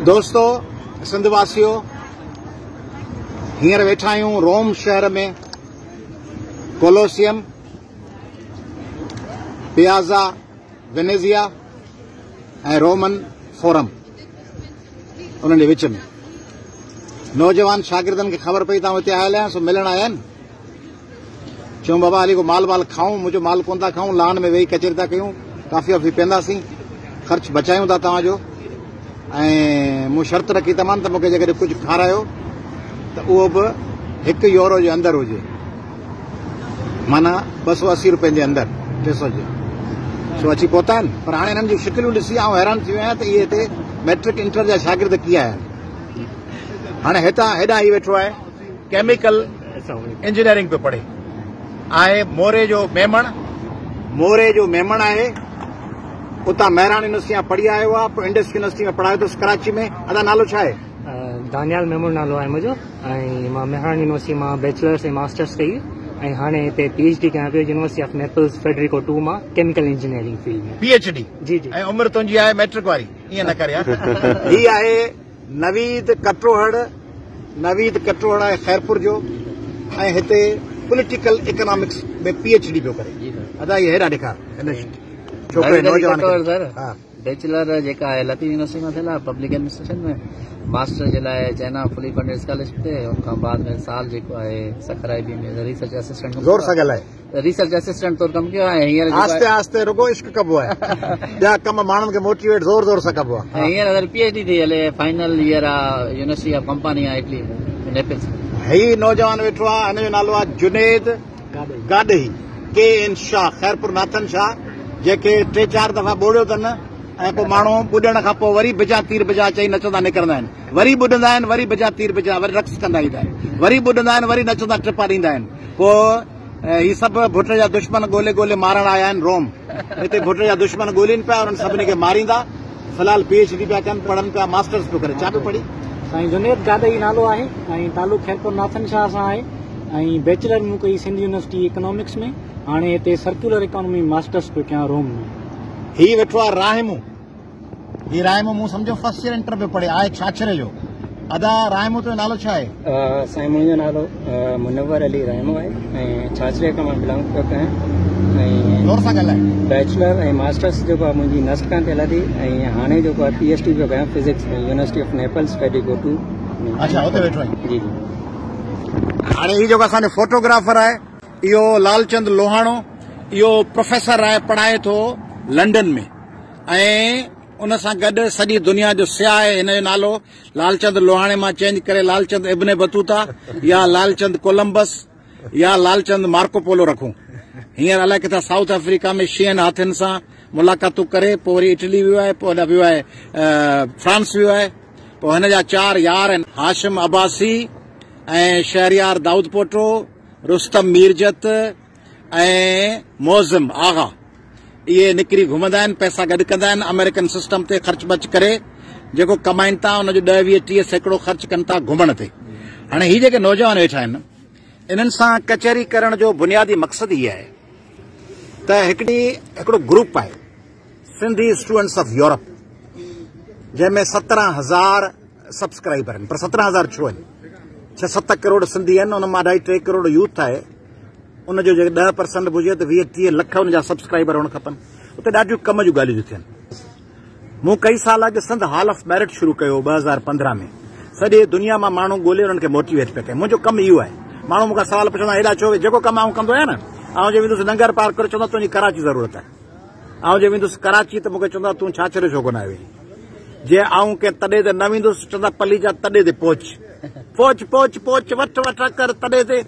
دوستو سنڌ واسيو هينئر ويٺا آهيون روم شهر ۾ ڪولوسيم پيازا وينيزيا ۽ رومن فورم انهن جي وچ ۾ نوجوان شاگردن کي خبر پئي ته آئون هتي آيل آهيان سو ملڻ آيا آهن. چيم بابا هلي ڪو مال وال کائون، منهنجو مال ڪونه ٿا کائون، لان ۾ ويهي ڪچهري ٿا ڪيون، ڪافي وافي پيئنداسين، خرچ بچايون ٿا توهان جو ۽ مون شرط رکي تمان ته مون کي جيڪڏهن ڪجهه کارايو ته اهو به هڪ يورو جي اندر هجي معنيٰ 280 روپين جي اندر 300 جي سو اچي پهتا آهن پر هاڻي هنن جون شڪليون ڏسي آئون حيران ٿي ويو آهيان ته اهي هتي مئٽرڪ انٽر جا شاگرد ڪيئن آيا آهن. هاڻي هتان هيڏانهن هي ويٺو آهي ڪيميڪل انجنيئرنگ پيو پڙهي آهي موري جو ميمڻ موري جو ميمڻ آهي اتان مهراڻ يونيورسٽي مان پڙهي آيو آهي پوء انڊس يونيورسٽي ۾ پڙهايو اٿس ڪراچي ۾ ادا نالو ڇا آهي؟ دانيال ميمڻ نالو آهي منهنجو ۽ مان مهراڻ يونيورسٽي مان بيچلرس ۽ ماسٽرس ڪئي ۽ هاڻي هتي پي ايڇ ڊي ڪيان پيو university of Naples Federico two مان chemical engineering field ۾. P H D جي جي. ۽ عمر تنهنجي آهي مئٽرڪ واري ائين نه ڪر يار. هي آهي نويد ڪٽوهڙ، نويد ڪٽوهڙ آهي خيرپور جو ۽ هتي political economics ۾ P H D پيو ڪري. ادا هي هيڏانهن ڏيکار هن ڇوڪري نوجوان کي. ها. بيچلر جيڪا آهي لطيف يونيورسٽي مان ٿيل آهي پبلڪ ايڊمنسٽريشن ۾، ماسٽر جي لاء چائنا فلي فنڊيڊ اسڪالرشپ تي، ان کان بعد ۾ سال جيڪو آهي سکر آئي بي ۾ ريسرچ اسسٽنٽ ڪم زور سان ڳالهاء. ريسرچ اسسٽنٽ طور ڪم ڪيو آهي ۽ هينئر جيڪو آهستي آهستي رڳو عشق ڪبو آهي ٻيا ڪم ماڻهن کي موٽيويٽ زور زور سان ڪبو آهي. ۽ هينئر پي ايڇ ڊي ٿي هلي فائنل ييئر آهي يونيورسٽي آف ڪمپانيا اٽلي ۾ نيپلز ۾. هي نوجوان ويٺو آهي هن جو نالو آهي جنيد گاڏهي ڪي اين شاهه خيرپور ناٿن شاهه جنهن کي ٽي چار دفعا ٻوڙيو اٿن ۽ پوء ماڻهو ٻڏڻ کان پوء وري بجا تير بجا چئي نچندا نڪرندا آهن وري ٻڏندا آهن وري بجا تير بجا وري رقص ڪندا ايندا آهن وري ٻڏندا آهن وري نچندا ٽپا ڏيندا آهن پوء هي سڀ ڀٽي جا دشمن ڳولي ڳولي مارڻ آيا آهن روم هتي ڀٽي جا دشمن ڳولين پيا انهن سڀني کي ماريندا في الحال پي ايڇ ڊي پيا ڪن پڙهن پيا ماسٽرس پيو ڪري ڇا پيو پڙهي؟ سائين جنيد گاڏهي نالو آهي ۽ تعلق خيرپور ناٿن شاهه سان آهي ۽ بيچلر مون ڪئي سنڌ يونيورسٽي اڪنامڪس ۾ هاڻي هتي سرڪيولر اڪانومي ماسٽرس پيو ڪيان روم ۾. هي ويٺو آهي راهمون. هي رائمو مون سمجهيو فرسٽ ايئر انٽر پيو پڙهي آهي ڇاڇري جو. ادا رائمو تنهنجو نالو ڇا آهي؟ سائين منهنجو نالو منور علي رائمو آهي ۽ ڇاڇري کان مان بلانگ پيو ڪيان ۽ زور سان ڳالهاء. بيچلر ۽ ماسٽرس جيڪو آهي منهنجي نسٽ کان ٿيل آهي ۽ هاڻي جيڪو آهي پي ايڇ ڊي پيو ڪيان physics ۾ university of Naples Federico two ۾. اڇا اتي ويٺو آهين. جي جي. هاڻي هي جيڪو اسان جو فوٽوگرافر آهي اهو لالچند لوهاڻو اهو پروفيسر آهي پڙهائي ٿو لنڊن ۾. ۽ ان سان گڏ سڄي دنيا جو سياح آهي. هن جو نالو لالچند لوهاڻي مان چينج ڪري لالچند ابن بطوطا يا لالچند ڪولمبس يا لالچند مارڪو پولو رکون. هينئر الائي ڪٿان سائوٿ آفريڪا ۾ شينهن هاٿين سان ملاقاتون ڪري پوء وري اٽلي ويو آهي، پوء هيڏانهن ويو آهي فرانس ويو آهي. پوء هن جا چار يار آهن، هاشم عباسي ۽ شهريار دائودپوٽو، رستم ميرجت ۽ معظم آغا. اهي نڪري گهمندا آهن، پئسا گڏ ڪندا آهن، آمريڪن سسٽم تي خرچ برچ ڪري جيڪو ڪمائين ٿا ان جو 10 20 30% خرچ ڪن ٿا گهمڻ تي. هاڻي هي جيڪي نوجوان ويٺا آهن انهن سان ڪچهري ڪرڻ جو بنيادي مقصد هي آهي ته هڪڙو گروپ آهي سنڌي اسٽوڊنٽس آف يورپ جنهن ۾ 17,000 سبسڪرائبر آهن پر 17,000 ڇو آهن؟ 6 7 ڪروڙ سنڌي آهن ان مان اڍائي ٽي ڪروڙ يوٿ آهي ان جو جيڪڏهن 10% به هجي ته 20 30 لک ان جا سبسڪرائبر هئڻ کپن. اتي ڏاڍيون ڪم جون ڳالهيون ٿيون ٿين. مون ڪئي سال اڳ سنڌ هال آف ميرٽ شروع ڪيو هو 2015 ۾. سڄي دنيا مان ماڻهو ڳولي انهن کي موٽيويٽ پيا ڪيا. منهنجو ڪم اهو آهي. ماڻهو مون کان سوال پڇندا آهن هيڏا ڇو ويا؟ جيڪو ڪم آئون ڪندو آهيان نه، آئون جي ويندس ننگر پارڪر چوندا تنهنجي ڪراچي ضرورت آهي. آئون جي ويندس ڪراچي ته مون کي چوندا تون ڇاڇري ڇو ڪونه آيو آهين؟ جي آئون ڪنهن تڏي تي نه ويندس چوندا پليجا تڏي تي پهچ. پهچ پهچ پهچ وٺ وٺ ڪر تڏي تي.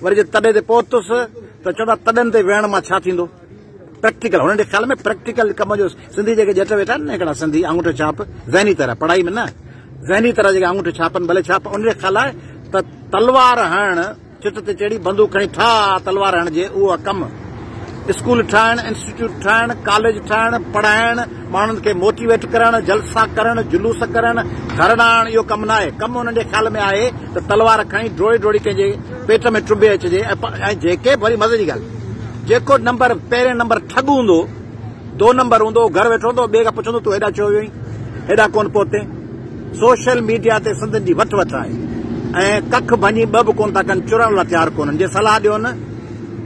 وري جي تڏي تي پهتس ته چوندا تڏن تي ويهڻ مان ڇا ٿيندو؟ پريڪٽيڪل هنن جي خيال ۾ پريڪٽيڪل ڪم جو سنڌي جيڪي ڄٽ ويٺا آهن نه هڪڙا سنڌي آڱوٺي ڇاپ ذهني طرح پڙهائي ۾ نه ذهني طرح جيڪي آڱوٺي ڇاپن ڀلي ڇاپ انهن جي خيال آهي ته تلوار هڻڻ چٽ تي چڙهي بندوق کڻي ٺا تلوار هڻجي اهو آهي ڪم. اسڪول ٺاهڻ، انسٽيٽيوٽ ٺاهڻ، ڪاليج ٺاهڻ، پڙهائڻ، ماڻهن کي موٽيويٽ ڪرڻ، جلسا ڪرڻ، جلوس ڪرڻ، ڌرڻا هڻڻ اهو ڪم ناهي. ڪم انهن جي خيال ۾ آهي ته تلوار کڻي ڊوڙي ڊوڙي ڪنهن جي پيٽ ۾ ٽنبي اچجي ۽ جيڪي وري مزي جي ڳالهه جيڪو نمبر پهرين نمبر ٺڳ هوندو دو نمبر هوندو گهر ويٺو هوندو ٻئي کان پڇندو تون هيڏانهن ڇو ويو آهين هيڏانهن ڪونه پهتين. سوشل ميڊيا تي سنڌين جي وٺ وٺ آهي ۽ ڪک ڀڃي ٻه به ڪونه ٿا ڪن، چرڻ لاء تيار ڪونهن. جي صلاح ڏيو نه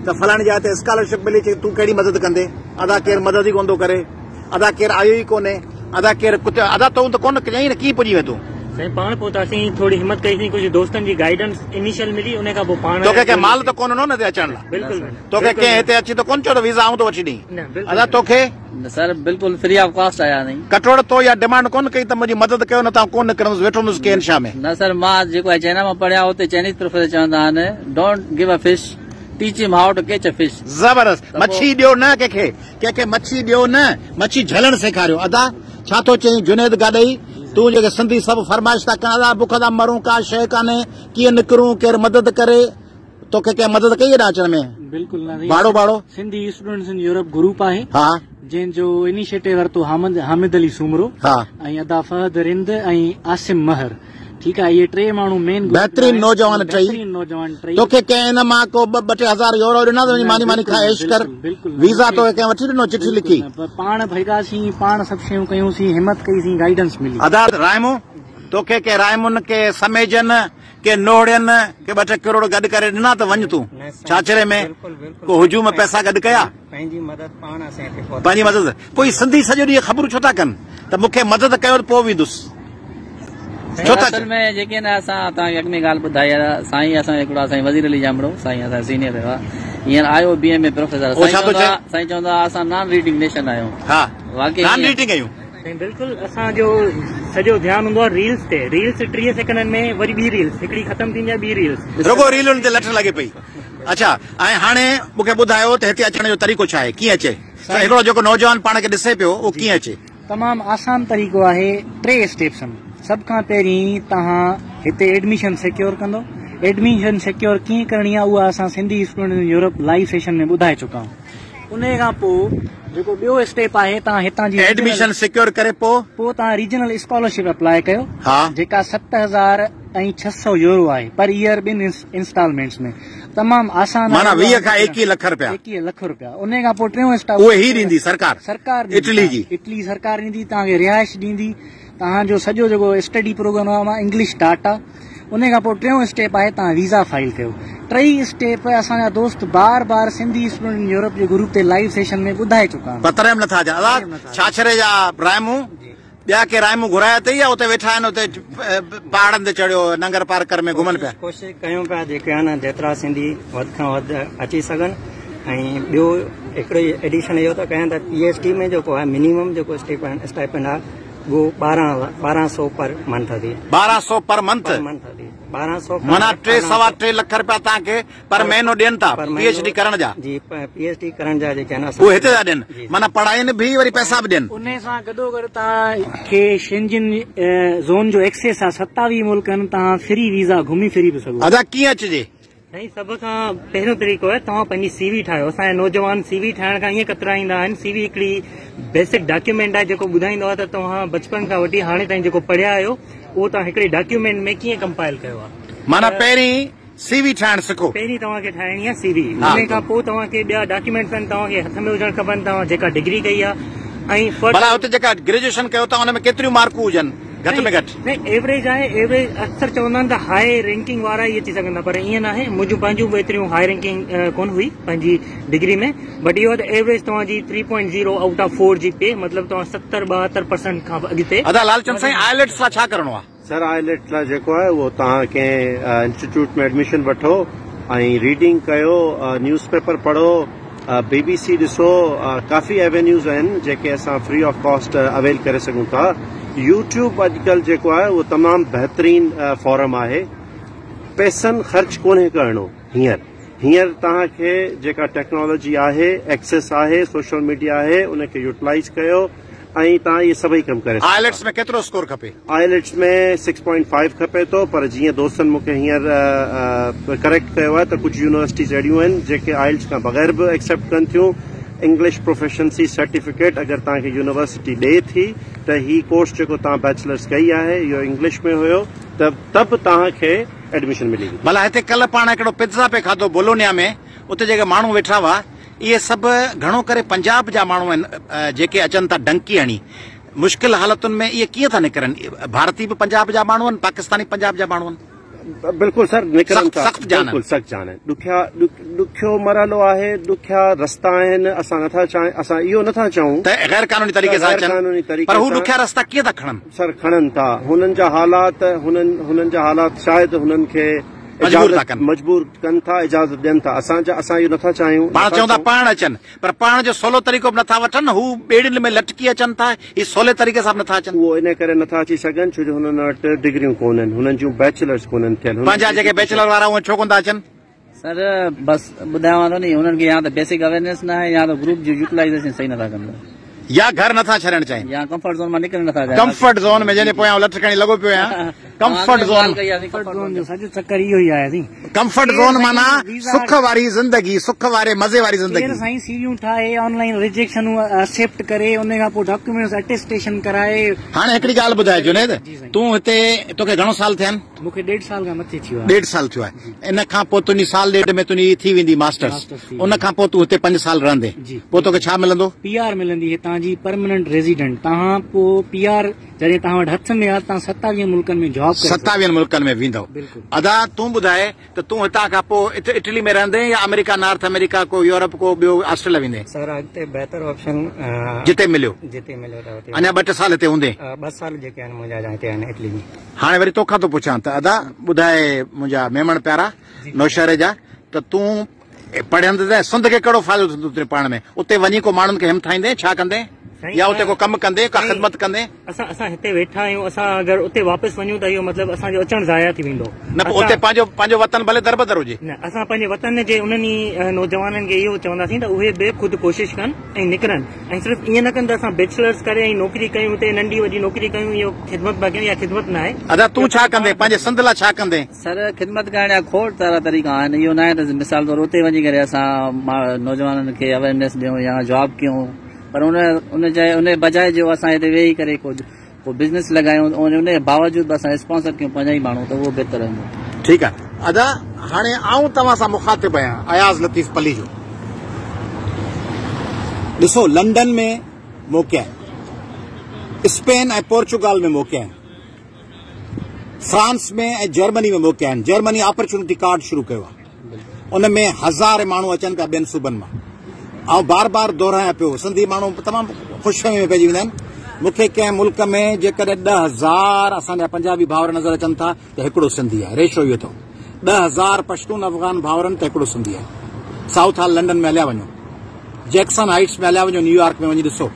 ته فلاڻي جاء تي اسڪالرشپ ملي، چي تون ڪهڙي مدد ڪندي؟ ادا ڪير مدد ئي ڪونه ٿو ڪري، ادا ڪير آيو ئي ڪونهي، ادا ڪير ڪٿي، ادا تون ته ڪونه چيائين نه ڪيئن پڄي وين تون؟ سائين پاڻ پهتاسين، ٿوري همت ڪئي سين، ڪجهه دوستن جي گائيڊنس انيشل ملي، ان کان پوء پاڻ. توکي ڪنهن مال ته ڪونه ڏنو نه هتي اچڻ لاء؟ بلڪل نه. توکي ڪنهن هتي اچي ته ڪونه چيو ته ويزا آئون ٿو وٺي ڏئين؟ نه بلڪل. ادا توکي؟ نه سر بلڪل فري آف ڪاسٽ آيا سائين. ڪٽوڙ تو اها ڊمانڊ ڪونه ڪئي ته منهنجي مدد ڪيو نه ته آئون ڪونه نڪرندس ويٺو هوندس ڪين شا ۾. نه سر مان جيڪو آهي چائنا مان پڙهيا اتي چائنيز پروفيسر چوندا آهن don't give a fish teach him how to catch a fish. زبردست مڇي ڏيو نه ڪنهن کي ڪنهن کي مڇي ڏيو نه مڇي جهلڻ سيکاريو ادا ڇا ٿو چئين جنيد گاڏهي تون جيڪي سنڌي سڀ فرمائش ٿا ڪن ادا بک ٿا مرون ڪا شيء ڪانهي ڪيئن نڪرون ڪير مدد ڪري توکي ڪنهن مدد ڪئي هيڏانهن اچڻ ۾؟ بلڪل نه سائين. ڀاڙو ڀاڙو؟ سنڌي اسٽوڊنٽس ان يورپ گروپ آهي ها. جنهن جو انيشيٽو ورتو حامد حامد علي سومرو ها. ۽ ادا فهد رند ۽ عاصم مهر ٺيڪ آهي اهي ٽي ماڻهو مين گروپ بهترين نوجوان ٽئي. بهترين نوجوان ٽئي. توکي ڪنهن ان مان ڪو ٻه ٻه ٽي هزار يورو ڏنا ته وڃي ماني ماني کائي عيش ڪر. بلڪل نه. ويزا توکي ڪنهن وٺي ڏنو چٺي لکي؟ بلڪل نه پاڻ ڀڳاسين پاڻ سڀ شيون ڪيون سين همت ڪئي سين گائيڊنس ملي. ادا رائمو توکي ڪنهن رائمن ڪي سميجن ڪي نوڙين ڪي ٻه ٽي ڪروڙ گڏ ڪري ڏنا ته وڃ تون ڇاڇري ۾ ڪو هجوم پئسا گڏ ڪيا. پنهنجي مدد پاڻ اسين هتي پهتا. پنهنجي مدد پوء هي سنڌي سڄو ڏينهن خبرون ڇو ٿا ڪن ته مون کي مدد ڪيو ته پوء ويندس ڇو ٿا اصل ۾ جيڪي نه اسان توهان کي اڳ ۾ ڳالهه ٻڌائي آهي سائين اسان جو هڪڙو سائين وزير علي ڄامڙو سائين اسان جو سينيئر هئا هينئر آيو بي ايم اي پروفيسر سائين چوندا اسان نان ريڊنگ نيشن آهيون ها واقعي نان ريڊنگ آهيون. سائين بلڪل اسان جو سڄو ڌيان هوندو آهي ريلز تي ريلز 30 سيڪنڊن ۾ وري ٻي ريلز هڪڙي ختم ٿيندي آهي ٻي ريلز. رڳو ريلن تي لٺ لڳي پئي. اڇا ۽ هاڻي مون کي ٻڌايو ته هتي اچڻ جو طريقو ڇا آهي ڪيئن اچي هڪڙو جيڪو نوجوان پاڻ کي ڏسي پيو اهو ڪيئن اچي. تمام آسان طريقو آهي ٽي اسٽيپس آهن سڀ کان پهرين توهان هتي ايڊميشن سيڪيور ڪندو ايڊميشن سيڪيور ڪيئن ڪرڻي آهي اها اسان Sindhi students in Europe live session ۾ ٻڌائي چڪا آهيون. انهيء کان پوء جيڪو ٻيو اسٽيپ آهي توهان هتان جي ايڊميشن سيڪيور ڪري پوء. پوء توهان ريجنل اسڪالرشپ اپلاء ڪيو ها. جيڪا 7600 يورو آهي پر ايئر ٻن انسٽالمينٽس ۾ تمام آسان آهي. معنيٰ 20 کان 21 لک رپيا. 21 لک رپيا انهيء کان پوء ٽيون اسٽاپ اهي هي ڏيندي سرڪار. سرڪار ڏيندي اٽلي جي. اٽلي سرڪار ڏيندي توهان کي رهائش ڏيندي توهان جو سڄو جيڪو اسٽڊي پروگرام آهي انگلش ڊاٽا انهي کان پوء ٽيون اسٽيپ آهي توهان ويزا فائل ڪيو. ٽئي اسٽيپ اسان جا دوست بار بار سنڌي اسٽوڊنٽ ان يورپ جي گروپ تي لائيو سيشن ۾ ٻڌائي چڪا آهن. پر تڏهن به نٿا اچن. ادا ڇاڇري جا رائمون ٻيا ڪي رائمون گهرايا اٿئي يا اتي ويٺا آهن اتي پهاڙن تي چڙهيو ننگر پارڪر ۾ گهمن پيا. ڪوشش ڪيون پيا جيڪي آهن جيترا سنڌي وڌ کان وڌ اچي سگهن ۽ ٻيو هڪڙو ايڊيشن اهو ٿو ڪيان ته پي ايڇ ڊي ۾ جيڪو آهي منيمم جيڪو اسٽائپنڊ آهي اهو 1200 پر منٿ ٿي. 1200 پر منٿ؟ پر منٿ ٿي. 1200 کان معنيٰ ٽي سوا ٽي لک رپيا توهان کي پر مهينو ڏين ٿا پي ايڇ ڊي ڪرڻ جا؟ جي پي ايڇ ڊي ڪرڻ جا جيڪي آهن اسان اهي هتي ٿا ڏين معنيٰ پڙهائين به وري پئسا به ڏين. انهي سان گڏوگڏ توهان کي شينجن زون جو ايڪسيس آهي 27 ملڪ آهن توهان فري ويزا گهمي ڦري به سگهو ٿا. ادا ڪيئن اچجي؟ سائين سڀ کان پهريون طريقو آهي توهان پنهنجي سي وي ٺاهيو اسان جا نوجوان سي وي ٺاهڻ کان ائين ڪترائيندا آهن سي وي هڪڙي بيسڪ ڊاڪيومينٽ آهي جيڪو ٻڌائيندو آهي ته توهان بچپن کان وٺي هاڻي تائين جيڪو پڙهيا آهيو اهو توهان هڪڙي ڊاڪيومينٽ ۾ ڪيئن ڪمپائل ڪيو آهي. معنيٰ پهرين سي وي ٺاهڻ سکو. پهرين توهان کي ٺاهڻي آهي سي وي ان کان پوء توهان کي ٻيا ڊاڪيومينٽس آهن توهان کي هٿ ۾ هجڻ کپن توهان جيڪا ڊگري ڪئي آهي ۽ ڀلا هتي جيڪا گريجوئيشن ڪيو ٿا ان ۾ ڪيتريون مارڪون هجن گهٽ ۾ گهٽ. نه ايوريج آهي ايوريج اڪثر چوندا آهن ته هاء رينڪنگ وارا ئي اچي سگهن ٿا پر ائين ناهي منهنجون پنهنجون به ايتريون هاء رينڪنگ ڪونه هئي پنهنجي ڊگري ۾ بٽ اهو آهي ته ايوريج توهان جي 3.0 آئوٽ آف 4 جي پي مطلب توهان 70 72 پرسنٽ کان به اڳتي. ادا لالچند سائين آئليٽس لاء ڇا ڪرڻو آهي. سر آئليٽس لاء جيڪو آهي اهو توهان ڪنهن انسٽيٽيوٽ ۾ ايڊميشن وٺو ۽ ريڊنگ ڪيو نيوز پيپر پڙهو بي بي سي ڏسو ڪافي ايوينيوز آهن جيڪي اسان فري آف ڪاسٽ اويل ڪري سگهون ٿا يوٽيوب اڄڪلهه جيڪو آهي اهو تمام بهترين فورم آهي پئسن خرچ ڪونهي ڪرڻو هينئر هينئر توهان کي جيڪا ٽيڪنالاجي آهي ايڪسيس آهي سوشل ميڊيا آهي ان کي يوٽيلائز ڪيو ۽ توهان اهي سڀئي ڪم ڪري سگهو ٿا. آئليٽس ۾ ڪيترو اسڪور کپي؟ آئليٽس ۾ سڪس پوائنٽ فائيو کپي ٿو پر جيئن دوستن مون کي هينئر ڪريڪٽ ڪيو آهي ته ڪجهه يونيورسٽيز اهڙيون آهن جيڪي آئلٽس کان بغير به ايڪسيپٽ ڪن ٿيون. انگلش پروفيشنسي سرٽيفڪيٽ اگر توهان کي يونيورسٽي ڏئي ٿي ته هي ڪورس جيڪو توهان بيچلرس ڪئي آهي اهو انگلش ۾ هيو ته ته به توهان کي ايڊميشن ملي ويندي. ڀلا هتي ڪلهه پاڻ هڪڙو پتزا پئي کاڌو بولونيا ۾ اتي جيڪي ماڻهو ويٺا هئا اهي سڀ گهڻو ڪري پنجاب جا ماڻهو آهن جيڪي اچن ٿا ڊنڪي هڻي. مشڪل حالتن ۾ اهي ڪيئن ٿا نڪرن؟ ڀارتي به پنجاب جا ماڻهو آهن، پاڪستاني پنجاب جا ماڻهو آهن. بلڪل سر نڪرن ٿا، سخت جان آهن. بلڪل سخت جان آهن. ڏکيا ڏکيو مرحلو آهي، ڏکيا رستا آهن، اسان نٿا چاهيون، اسان اهو نٿا چئون ته غير قانوني طريقي سان غير قانوني اچن، طريقي پر هو سان ڏکيا رستا ڪيئن ٿا کڻن؟ سر کڻن ٿا، هنن جا حالات، هنن هنن جا حالات شايد هنن کي مجبور ٿا اجازت ڪن. مجبور ڪن ٿا، اجازت ڏين ٿا. اسان جا اسان اهو نٿا چاهيون، پاڻ نٿا چئون ٿا چئون. پاڻ اچن، پر پاڻ جو سولو طريقو به نٿا وٺن، هو ٻيڙين ۾ لٽڪي اچن ٿا، هي سولي طريقي سان به نٿا اچن. اهو انهي ڪري نٿا اچي سگهن ڇو جو هنن وٽ ڊگريون ڪونهن، هنن جون بيچلرز ڪونهن ٿيل، هنن پنهنجا جي جيڪي ايجوڪيشن. بيچلر وارا اهي ڇو ڪونه ٿا اچن؟ سر بس ٻڌايان ٿو ني، هنن کي يا ته بيسڪ اويئرنيس نه آهي يا ته گروپ جي يوٽيلائيزيشن صحيح نٿا ڪن يا گهر نٿا ڇڏڻ چاهين. يا ڪمفرٽ زون مان نڪرڻ نٿا چاهين. ڪمفرٽ زون ۾ جنهن جي پويان لٺ کڻي لڳو پيو آهيان، ڪمفرٽ زون. ڪمفرٽ زون جو سڄو چڪر اهو ئي آهي سائين. ڪمفرٽ زون معنيٰ سک واري زندگي، سک واري مزي واري زندگي. ڪير سائين سي ويون ٺاهي، آن لائين ريجيڪشنون اڪسيپٽ ڪري، ان کان پوء ڊاڪيومينٽس اٽيسٽيشن ڪرائي. هاڻي هڪڙي ڳالهه ٻڌاء جنيد، تون هتي توکي گهڻو سال ٿيا آهن؟ مون کي ڏيڍ سال کان مٿي ٿيو آهي. ڏيڍ سال ٿيو آهي. ان کان پوء تنهنجي سال ڏيڍ ۾ تنهنجي ٿي ويندي ماسٽرس، ان کان پوء تون هتي 5 سال رهندين، پوء توکي ڇا ملندو؟ پي آر ملندي هتان جي، پرمننٽ ريزيڊنٽ. تهان پوء پي آر جڏهن توهان وٽ هٿ ۾ آهي، توهان 27 ملڪن ۾ جاب ڪري سگهو. 27 ملڪن ۾ ويندؤ. بلڪل. ادا تون ٻڌاء ته تون هتان کان پوء اٽلي ۾ رهندين يا آمريڪا، نارٿ آمريڪا، ڪو يورپ، ڪو ٻيو آسٽريليا ويندين؟ سر اڳتي بهتر آپشن جتي مليو. جتي مليو ته اتي. اڃا 2 ٽي سال هتي هوندين؟ 2 سال جيڪي آهن منهنجا اڃا هتي آهن اٽلي ۾. هاڻي وري توکان ٿو پڇان ته ادا ٻڌاء منهنجا ميمڻ پيارا نوشهري جا ته تون پڙهندين ته سنڌ کي ڪهڙو فائدو ٿيندو تنهنجي پڙهڻ ۾؟ اتي وڃي ڪو ماڻهن کي همٿائيندين، ڇا ڪندين؟ يا اتي ڪو ڪم ڪندين، ڪا خدمت ڪندين؟ اسان هتي ويٺا آهيون، اسان اگر اتي واپس وڃون ته اهو مطلب اسان جو اچڻ ضايع ٿي ويندو. نه پوء اتي پنهنجو وطن ڀلي دربدر هجي. نه اسان پنهنجي وطن جي انهن ئي نوجوانن کي اهو چونداسين ته اهي به خود ڪوشش ڪن ۽ نڪرن ۽ صرف ائين نه ڪن ته اسان بيچلرس ڪري ۽ نوڪري ڪيون، اتي ننڍي وڏي نوڪري ڪيون، اهو خدمت پيا ڪيون، اها خدمت نه آهي. ادا تون ڇا ڪندين، پنهنجي سنڌ لاء ڇا ڪندين؟ سر خدمت ڪرڻ جا کوڙ سارا طريقا آهن، اهو ناهي ته مثال طور اتي وڃي ڪري اسان نوجوانن کي اويئرنيس ڏيون يا جاب ڪيون، پر ان ان جاء ان بجاء جو اسان هتي ويهي ڪري ڪو ڪو بزنس لڳايون ۽ ان جي باوجود به اسان اسپانسر ڪيون پنهنجا ئي ماڻهو ته اهو بهتر رهندو. ٺيڪ آهي ادا هاڻي آئون توهان سان مخاطب آهيان اياز لطيف پليجو. ڏسو لنڊن ۾ موقعا آهن، اسپين ۽ پورچوگال ۾ موقعا آهن، فرانس ۾ ۽ جرمني ۾ موقعا آهن. جرمني آپرچونٽي ڪارڊ شروع ڪيو آهي، ان ۾ هزارين ماڻهو اچن پيا ٻين صوبن مان. آئون بار بار دهرايان پيو، سنڌي ماڻهو تمام خوش فهمي ۾ پئجي ويندا آهن. مون کي ڪنهن ملڪ ۾ جيڪڏهن 10,000 اسان جا پنجابي ڀائر نظر اچن ٿا ته هڪڙو سنڌي آهي، ريشو اهو اٿو. 10,000 پشتون افغان ڀائرن ته هڪڙو سنڌي آهي. سائوٿ هال لنڊن ۾ هليا وڃو، جيڪسن هائيٽس ۾ هليا وڃو، نيويارڪ ۾ وڃي ڏسو،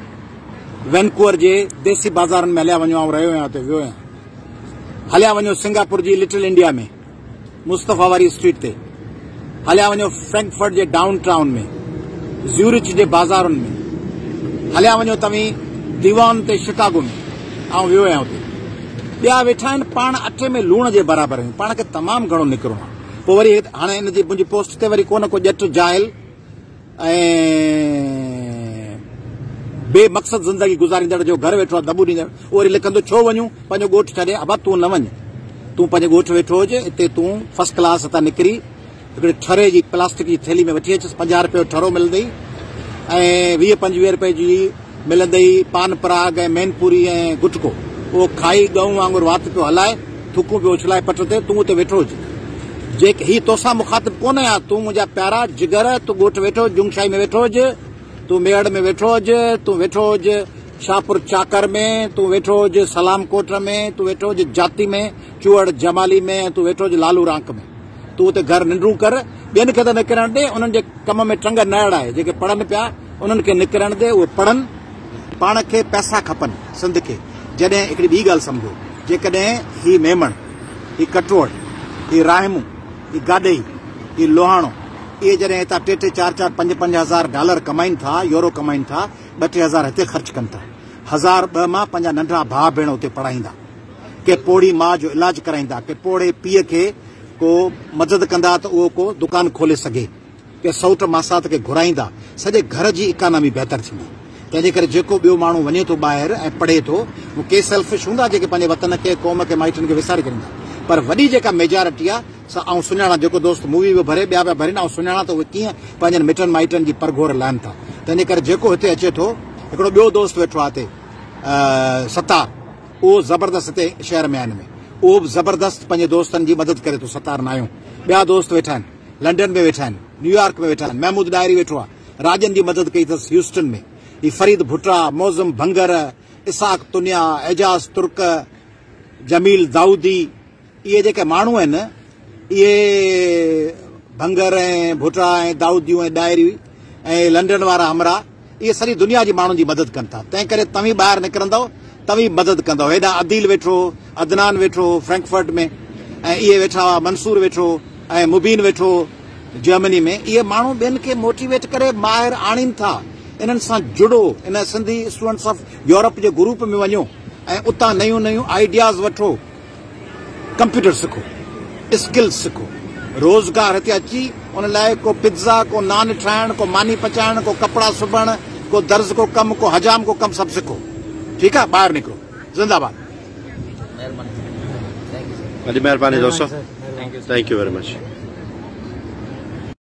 وينڪوور جي ديسي بازارن ۾ هليا وڃو، آئون رهيو آهيان اتي ويو آهيان. هليا وڃو سنگاپور جي لٽل انڊيا ۾ مصطفيٰ واري اسٽريٽ تي، هليا وڃو فرينڪفرٽ جي ڊائون ٽائون ۾ زيورچ جي بازارن ۾ هليا وڃو توهين ديوان تي شڪاگو ۾ آئون ويو آهيان اتي. ٻيا ويٺا آهن، پاڻ اٽي ۾ لوڻ جي برابر آهيون، پاڻ کي تمام گهڻو نڪرڻو آهي. پوء وري هاڻي ان جي منهنجي پوسٽ تي وري ڪو نه ڪو ڄٽ جاهل ۽ بي مقصد زندگي گذاريندڙ جو گهر ويٺو آهي دٻو ڏيندڙ، اهو وري لکندو ڇو وڃون پنهنجو ڳوٺ ڇڏي. ابا تون نه وڃ، تون پنهنجي ڳوٺ ويٺو هج، اتي تون فرسٽ ڪلاس هتان نڪري هڪڙي ٺري جي پلاسٽڪ جي ٿيلهي ۾ وٺي اچس، 50 روپيه جو ٺرو ملندئي ۽ 20 25 روپيه جي ملندئي پان پراگ ۽ مين پوري ۽ گٽڪو، اهو کائي ڳئون وانگر وات پيو هلائي، ٿڪون پيو اڇلائي پٽ تي، تون اتي ويٺو هج. جيڪ هي توسان مخاطب ڪونه آهيان، تون منهنجا پيارا جگر، تون ڳوٺ ويٺو هج، جنگشاهي ۾ ويٺو هج، تون ميهڙ ۾ ويٺو هج، تون ويٺو هج شاهپور چاڪر ۾، تون ويٺو هج سلام ڪوٽ ۾، تون ويٺو هج جاتي ۾، چوهڙ جمالي ۾ ۽ تون ويٺو هج لالو رانڪ ۾. تون اتي گهر ننڊون ڪر، ٻين کي ته نڪرڻ ڏي، انهن جي ڪم ۾ ٽنگ نه اڙائي، جيڪي پڙهن پيا انهن کي نڪرڻ ڏي، اهي پڙهن. پاڻ کي پئسا کپن سنڌ کي. جڏهن هڪڙي ٻي ڳالهه سمجهو، جيڪڏهن هي ميمڻ، هي ڪٽوهڙ، هي راهمون، هي گاڏهي، هي لوهاڻو، اهي جڏهن هتان ٽي ٽي چار چار پنج پنج هزار ڊالر ڪمائين ٿا، يورو ڪمائين ٿا، ٻه ٽي هزار هتي خرچ ڪن ٿا، هزار ٻه مان پنهنجا ننڍڙا ڀاء ڀيڻ اتي پڙهائيندا، ڪي پوڙهي ماء جو علاج ڪرائيندا، ڪي پوڙهي پيء کي ڪو مدد ڪندا ته اهو ڪو دڪان کولي سگهي. ڪي سئوٽ ماسات کي گهرائيندا، سڄي گهر جي اڪانامي بهتر ٿيندي. تنهن جي ڪري جيڪو ٻيو ماڻهو وڃي ٿو ٻاهر ۽ پڙهي ٿو، هو ڪي سيلفش هوندا جيڪي پنهنجي وطن کي، قوم کي، مائٽن کي وساري ڇڏيندا. پر وڏي جيڪا ميجارٽي آ، سا آئون سڃاڻان، جيڪو دوست مووي پيو ڀري، ٻيا پيا ڀرين، آئون سڃاڻان ته اهي ڪيئن پنهنجن مٽن مائٽن جي پرگهور لهن ٿا. تنهن جي ڪري جيڪو هتي اچي ٿو، هڪڙو ٻيو دوست ويٺو آ هتي. ستار، اهو زبردست هتي شهر ۾ آهي، هن ۾ اهو به زبردست پنهنجي دوستن جي مدد ڪري ٿو. ستار ناهيون، ٻيا دوست ويٺا آهن، لنڊن ۾ ويٺا آهن، نيويارڪ ۾ ويٺا آهن، محمود ڏاهري ويٺو آهي، راڄن جي مدد ڪئي اٿس هيوسٽن ۾، هي فريد ڀٽا، معظم ڀنگر، اسحاق تنيا، اعجاز ترڪ، جميل دائودي، اهي جيڪي ماڻهو آهن، اهي ڀنگر ۽ ڀٽا ۽ دائوديون ۽ ڏاهري ۽ لنڊن وارا همراهه، اهي سڄي دنيا جي ماڻهن جي مدد ڪن ٿا. تنهن ڪري توهين ٻاهر نڪرندؤ، توهين مدد ڪندؤ. هيڏانهن عديل ويٺو هو، عدنان ويٺو هو فرينڪفرٽ ۾ ۽ اهي ويٺا هئا، منصور ويٺو هو ۽ مبين ويٺو هو جرمني ۾. اهي ماڻهو ٻين کي موٽيويٽ ڪري ٻاهر آڻين ٿا. انهن سان جڙو، ان سنڌي اسٽوڊنٽس آف يورپ جي گروپ ۾ وڃو ۽ اتان نيون نيون آئيڊياز وٺو. ڪمپيوٽر سکو، اسڪلز سکو، روزگار هتي اچي ان لاء ڪو پتزا، ڪو نان ٺاهڻ، ڪو ماني پچائڻ، ڪو ڪپڙا سبڻ، ڪو درز ڪو ڪم، ڪو حجام ڪو ڪم سڀ سکو. ٺيڪ آ، ٻاهر نڪرو. زنده باد. وڏي مهرباني دوستو، thank you very much.